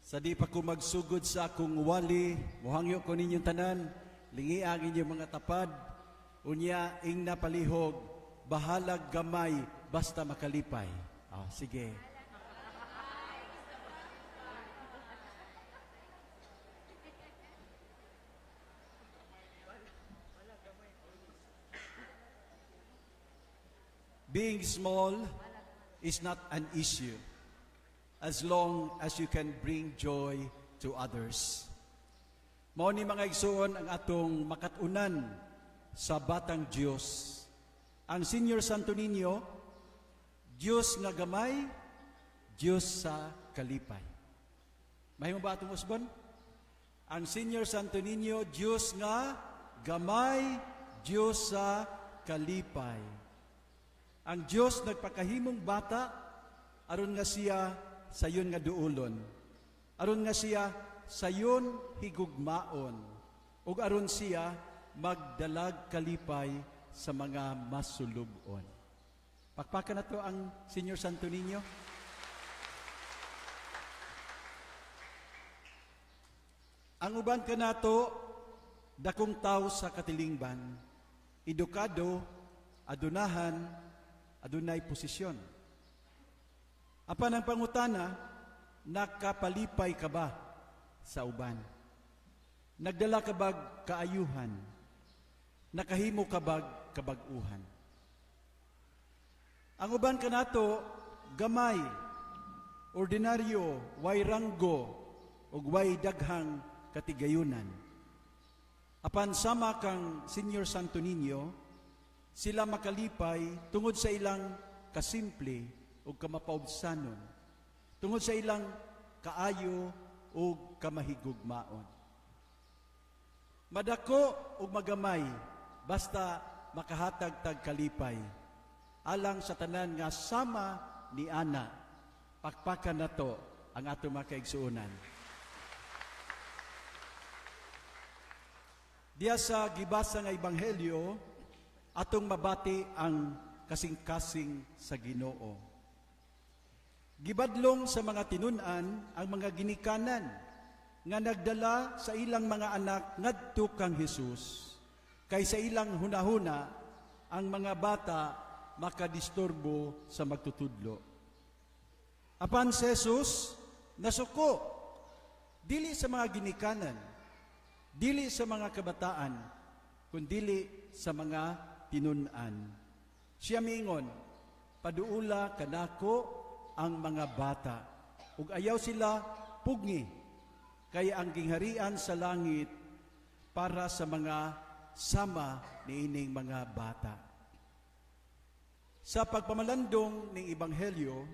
Sa di pa ko magsugod sa akong wali, muhangyo ko ninyong tanan, lingi ang inyong mga tapad, unya ingna palihog, bahalag gamay, basta makalipay. Ah, sige. Being small is not an issue as long as you can bring joy to others. Mao ni, mga igsuon, ang atong makatunan sa Batang Dios. Ang Senior Santo Niño, Dios nga gamay, Dios sa kalipay. Mahimo ba atong usbon? Ang Senior Santo Niño, Dios nga gamay, Dios sa kalipay. Ang Dios nagpakahimong bata aron nga siya sayon nga duulon. Aron nga siya sayon higugmaon ug aron siya magdalag kalipay sa mga masulubon. Pakpakan nato ang Senior Santo Niño. Ang uban kanato dakong tawo sa katilingban, edukado, adunahan, adunay posisyon. Apan ang pangutana, nakapalipay ka ba sa uban? Nagdala ka bag kaayuhan? Nakahimo ka bag kabag-uhan? Ang uban kanato gamay, ordinaryo, way ranggo, ug way daghang katigayunan. Apan sama kang Senior Santo Niño, sila makalipay tungod sa ilang kasimple ug kamapaubsanon, tungod sa ilang kaayo ug kamahigugmaon. Madako ug magamay basta makahatag tag kalipay alang sa tanan nga sama ni ana. Pakpakan nato ang atong mga kaigsuonan. Diya sa gibasa nga ebanghelyo, atong mabati ang kasing-kasing sa Ginoo. Gibadlong sa mga tinun-an ang mga ginikanan nga nagdala sa ilang mga anak ngadto kang Hesus, kay sa ilang hunahuna ang mga bata makadisturbo sa magtutudlo. Apan si Jesus nasuko dili sa mga ginikanan, dili sa mga kabataan, kundili sa mga tinun-an. Siya miingon, "Paduula kanako ang mga bata, ug ayaw sila pugngi, kay ang gingharian sa langit para sa mga sama niining mga bata." Sa pagpamalandong ning ebanghelyo,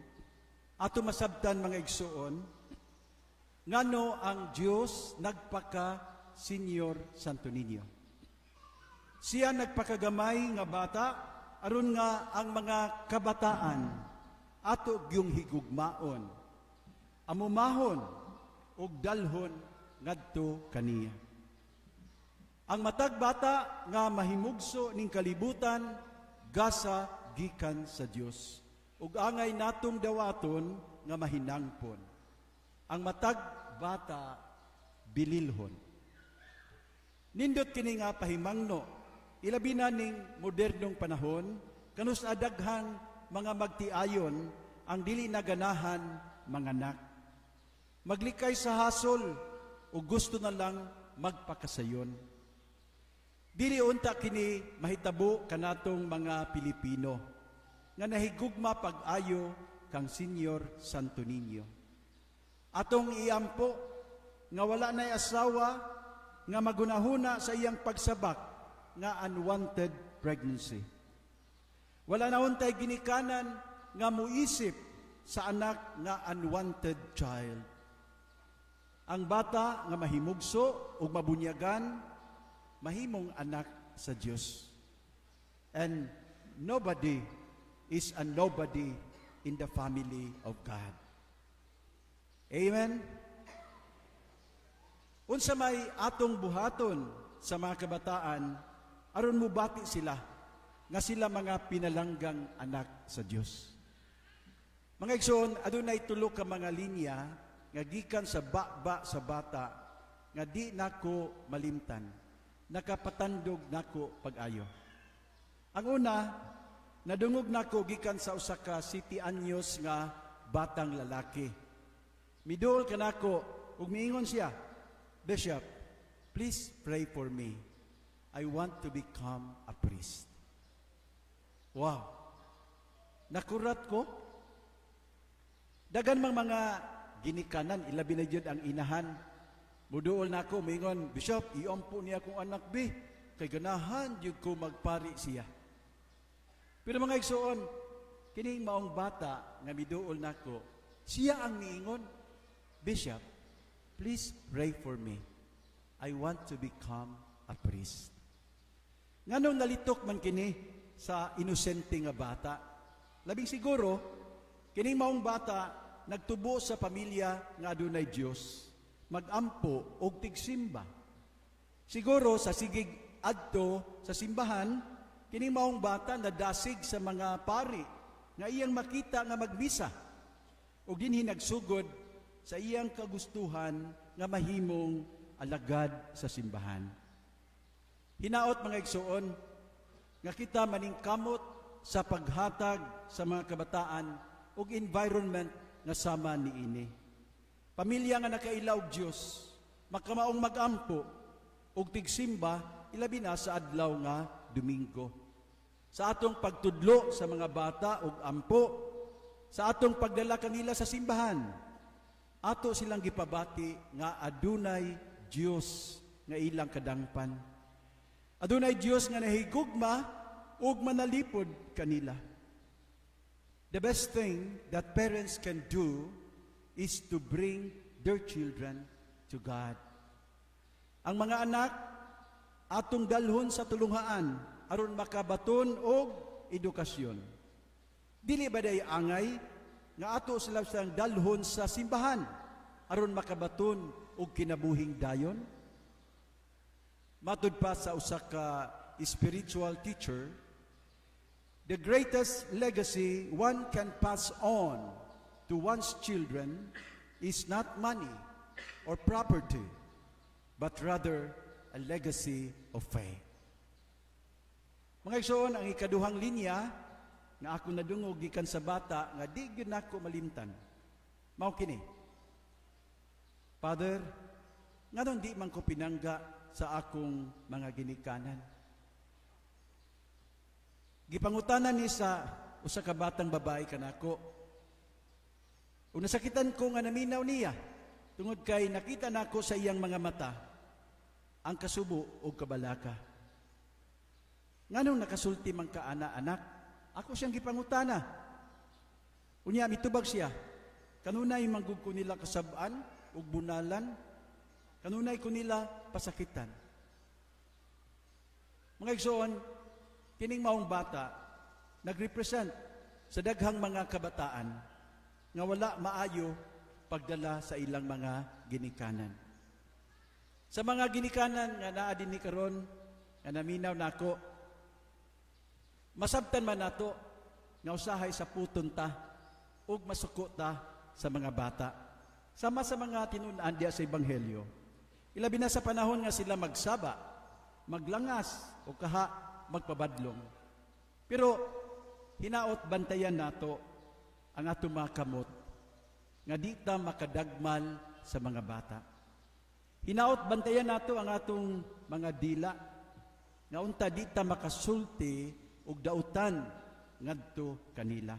ato masabtan, mga igsuon, ngano ang Dios nagpaka Senior Santo Niño. Siya nagpakagamay nga bata aron nga ang mga kabataan ato gyung higugmaon, amumahon ug dalhon ngadto kaniya. Ang matag bata nga mahimugso ning kalibutan gasa gikan sa Dios ug angay natong dawaton nga mahinangpon. Ang matag bata bililhon. Nindot kini nga pahimangno, ilabi na ning modernong panahon, kanus daghang mga magtiayon ang dili na ganahan manganak. Maglikay sa hasol o gusto na lang magpakasayon. Dili unta kini mahitabo kanatong mga Pilipino nga nahigugma pag-ayo kang Senior Santo Niño. Atong iampo nga wala na'y asawa nga magunahuna sa iyang pagsabak nga unwanted pregnancy. Wala na untay ginikanan nga muisip sa anak nga unwanted child. Ang bata nga mahimugso ug mabunyagan, mahimong anak sa Dios. And nobody is a nobody in the family of God. Amen? Unsa may atong buhaton sa mga kabataan aron mubati sila nga sila mga pinalanggang anak sa Dios? Mga igsoon, adunay tulo ka mga linya nga gikan sa baba sa bata nga di nako malimtan. Nakapatandog nako pag-ayo. Ang una, nadungog nako gikan sa usa ka 7 anyos nga batang lalaki. Miduol kanako ug miingon siya, "Bishop, please pray for me. I want to become a priest." Wow. Nakurat ko. Daghan mang mga ginikanan, ilabi na jud ang inahan. Muduol nako, mingon, "Bishop, iampo niya akong anak bi, kay ganahan jud ko magpari siya." Pero mga igsoon, kining maong bata nga miduol nako, siya ang miingon, "Bishop, please pray for me. I want to become a priest." Nganong nalitok man kini sa inosente nga bata? Labing siguro, kining maong bata nagtubo sa pamilya nga adunay Dios, magampo og tigsimba. Siguro sa sigig adto sa simbahan, kining maong bata nadasig sa mga pari nga iyang makita nga magmisa ug dinhi nagsugod sa iyang kagustuhan nga mahimong alagad sa simbahan. Hinaot, mga igsoon, nga kita maningkamot sa paghatag sa mga kabataan og environment nga sama niini. Pamilya nga nakaila og Dios, makamaong magampo ug tigsimba, ilabi na sa adlaw nga Domingo. Sa atong pagtudlo sa mga bata ug ampo, sa atong pagdala kanila sa simbahan, ato silang gipabati nga adunay Dios nga ilang kadangpan. Adunay Dios nga nahigugma ug manalipod kanila. The best thing that parents can do is to bring their children to God. Ang mga anak atong dalhon sa tulunghaan aron makabaton og edukasyon. Dili ba day angay nga ato sila silang dalhon sa simbahan aron makabaton og kinabuhing dayon? Matud pa sa usa ka spiritual teacher, the greatest legacy one can pass on to one's children is not money or property, but rather a legacy of faith. Mga igsoon, ang ikaduhang linya nga ako nadungog gikan sa bata nga di gyud nako malimtan, mao kini: "Father, nganong di man ko pinangga sa akong mga ginikanan?" Gipangutanan ni sa usa ka batang babae kanako. Ug nasakitan ko nga naminaw niya tungod kay nakita nako sa iyang mga mata ang kasubo ug kabalaka. "Nganong nakasulti man ka ana, anak?" ako siyang gipangutana. Unya mitubag siya, "Kanunay man gud ko nila kasab-an ug bunalan, kanunay ko nila pasakitan." Mga igsoon, kining maong bata nagrepresent sa daghang mga kabataan nga wala maayo pagdala sa ilang mga ginikanan. Sa mga ginikanan nga naa dinhi karon nga naminaw nako, masabtan man nato nga usahay saputon ta ug masuko ta sa mga bata. Sama sa mga tinun-an diya sa Ebanghelyo. Ilabi na sa panahon nga sila magsaba, maglangas o kaha magpabadlong. Pero hinaot bantayan nato ang atong mga kamot nga di ta makadagmal sa mga bata. Hinaot bantayan nato ang atong mga dila nga unta di ta makasulti og dautan ngadto kanila.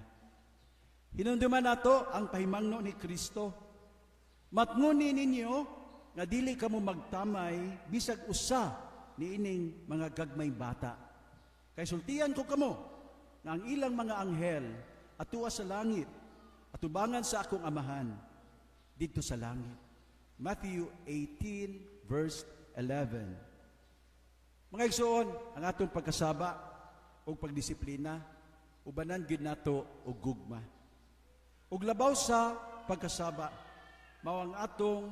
Hinumduman nato ang pahimangno ni Kristo. "Matnguni ninyo nga dili kamo magtamay bisag usa niining mga gagmay bata. Kay sultian ko kamo nga ang ilang mga anghel atua sa langit, atubangan sa akong Amahan didto sa langit." Matthew 18 verse 11. Mga igsoon, ang atong pagkasaba ug pagdisiplina ubanan gyud nato og gugma. Ug labaw sa pagkasaba, mao ang atong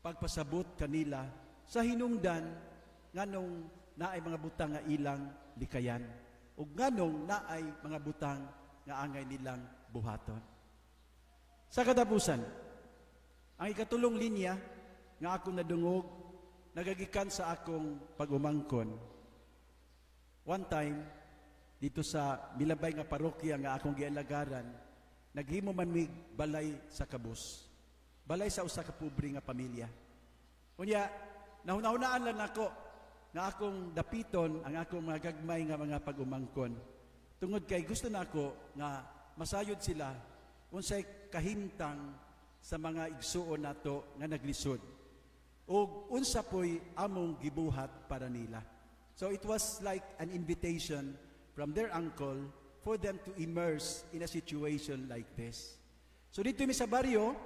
pagpasabot kanila sa hinungdan nganong naay mga butang nga ilang likayan ug nganong naay mga butang nga angay nilang buhaton. Sa katapusan, Ang ikatulong linya nga akong nadungog, nagagikan sa akong pag-umangkon. One time, dito sa milabay nga parokya nga akong gialagaran, naghimo man mig balay sa kabus. Balay sa usa ka pobre nga pamilya. Unya, nahunahunaan lang nako nga akong dapiton ang akong mga gagmay nga mga pag-umangkon. Tungod kay gusto nako nga masayod sila unsay kahimtang sa mga igsuon nato nga naglisod ug unsa po'y among gibuhat para nila. So it was like an invitation from their uncle for them to immerse in a situation like this. So dito mi sa baryo,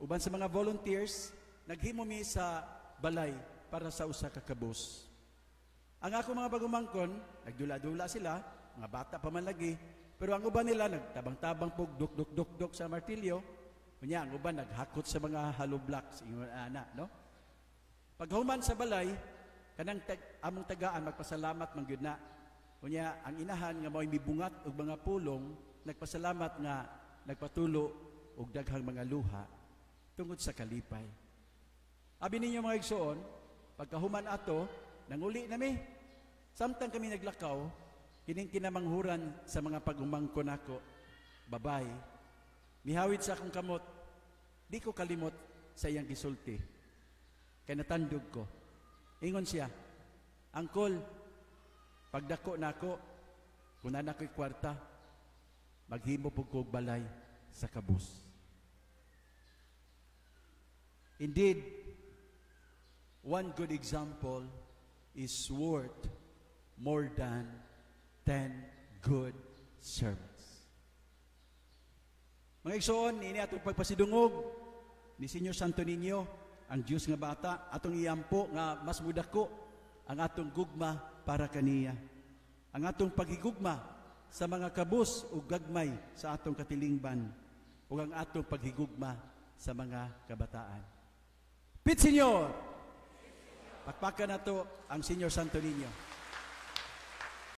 uban sa mga volunteers, naghimo mi sa balay para sa usa ka kabus. Ang ako mga pag-umangkon, nagdula-dula sila, mga bata pa man lagi, pero ang uban nila nagtabang-tabang pug duk duk duk duk sa martilyo. Unya ang uban naghakot sa mga hollow blocks, ingon ana, no? Paghuman sa balay, kanang among tagaan magpasalamat man gyud na. Unya ang inahan nga mao'y mibungat og mga pulong, nagpasalamat nga nagpatulo og daghang mga luha tungod sa kalipay. Abi ninyo, mga igsoon, pagkahuman ato, nanguli nami. Samtang kami naglakaw, kining kinamanghuran sa mga pag-umangkon nako, babay, mihawid sa akong kamot, di ko kalimot sa iyang gisulti. Kay natandog ko. Ingon siya, "Uncle, pagdako nako, kung naa ko'y kwarta, maghimo pud ko og balay sa kabus." Indeed, one good example is worth more than 10 good sermons. Mga igsoon, ini atong pagpasidungog ni Senyor Santo Niño, ang Diyos nga bata, atong iampo nga mas mudako ang atong gugma para kaniya. Ang atong paghigugma sa mga kabus ug gagmay sa atong katilingban ug ang atong paghigugma sa mga kabataan. Pit Senyor! Pakpakan nato ang Senyor Santo Niño.